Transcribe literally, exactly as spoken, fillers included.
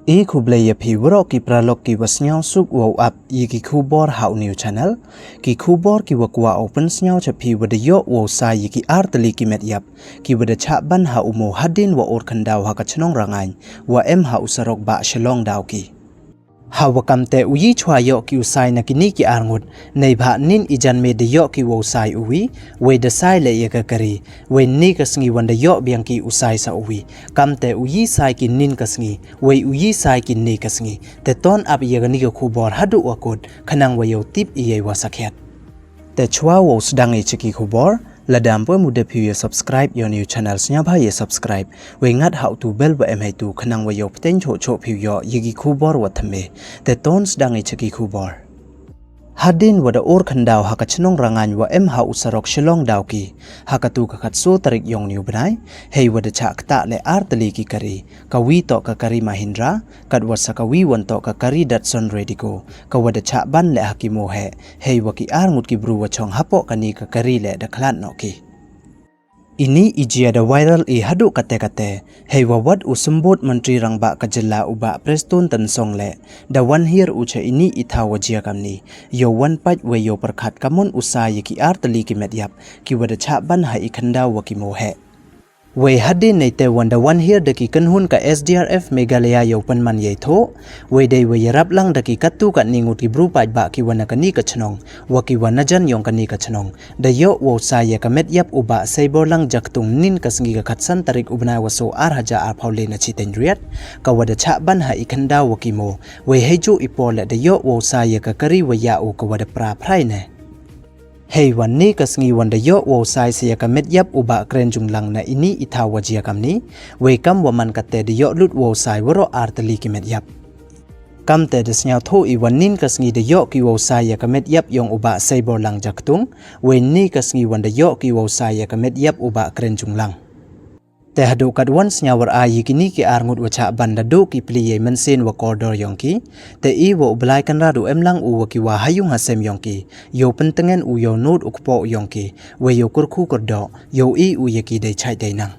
I khublei ya phi waroh ki paralok ki wa sniawsuk wow ap ya ki khubor ha u new channel. Ki khubor ki wa kwah u pynsniaw cha phi wa da yoh wow sai ya ki ar tylli ki met yap ki wa da chah ban ha u moo hadien wa ur khyndaw ha ka chnong Rangaiñ wa em ha u sarok Bah Shillong Dawki. Ha wa kam te u yi chwa yoh ki u sai na kini ki ar ngut, neibhah nin i janmiet da yoh ki wow sai u wi, wei da sai le ya ka kari, wei ni ka sngi wan da yoh biang ki u sai sa u wi. Kam te u yi sai ki nin ka sngi, wei u yi sai ki ni ka sngi. Te ton ap ya kani ka khubor haduh wa kut, khnang wa yow tip i ya i wa sakhiat. Te chwa wow sdang i cha ki khubor, lada ym pu em u dep phi u ya subscribe ya u new channel, sniawbha ya subscribe, wei ngat ha u tu bell wa em hei tu khnang wa yow pteng choh choh phi u yoh ya ki khubor wa thymme. Te ton sdang i cha ki khubor. Hadien wa da ur khyndaw ha ka chnong Rangaiñ wa em ha u sarok Shillong Dawki, ha ka tu ka khatso tarik yong u ni u bnai, hei wa da chah ktah le ar tylli ki kari, ka wi toh ka kari Mahindra, kat wa sa ka wi wan toh ka kari Datsun Redigo, ka wa da chah ban le ha ki moo heh, hei wa ki ar ngut ki bru wa chong hapoh kani ka kari le da khlad noh ki. Ini i jia da viral i haduh kate kate, hei wa wat u Symbud Myntri Rangbah ka jylla u Bah Prestone Tynsong le da wan hiar u cha ini i thaw wa jia kamni, yow wan pait wei yow pyrkhat kamon u sai ya ki ar tylli ki met yap ki wa da chah ban ha i khyndaw wa ki moo heh. Wei hadien neite wan da wan hiar da ki kynhun ka S D R F Meghalaya yow pynman ya i thoh, wei dei wa yarap lang da ki katto katni ngut ki bru paidbah ki wa na kani ka chnong, wa ki wa na jan yong kani ka chnong, da yoh wow sai ya ka met yap u Bah Seiborlang Jaktung nin ka sngi ka khatsan tarik u bnai wa soo ar hajar arphaw le na Chiteng Riat, ka wa da chah ban ha i khyndaw wa ki moo, wei hei juh i por le da yoh wow sai ya ka kari wa ya u ka wa da pra phrai ne. Hei wan ni ka sngi wan da yoh wow sai sa ya ka met yap u Bah Krenjunglang na ini i thaw wa jia kamni, wei kam wa man kate da yoh lut wow sai waroh ar tylli ki met yap. Kam te da sniaw thoh i wan nin ka sngi da yoh ki wow sai ya ka met yap yong u Bah Seiborlang Jaktung, wei ni ka sngi wan da yoh ki wow sai ya ka met yap u Bah Krenjunglang. Te haduh kat wan sniaw war a ya kini ki ar ngut wa chah ban da duh ki pli ya i mynsiem wa kordor yong ki. Te i wa u Blai Kynrad u em lang u wa ki wa ha yung ha sem yong ki, yow pyntngen u, yow nud u kpoh yong ki, wei yow kyrkhu kyrdoh, yow i u ya ki dei chait dei nang.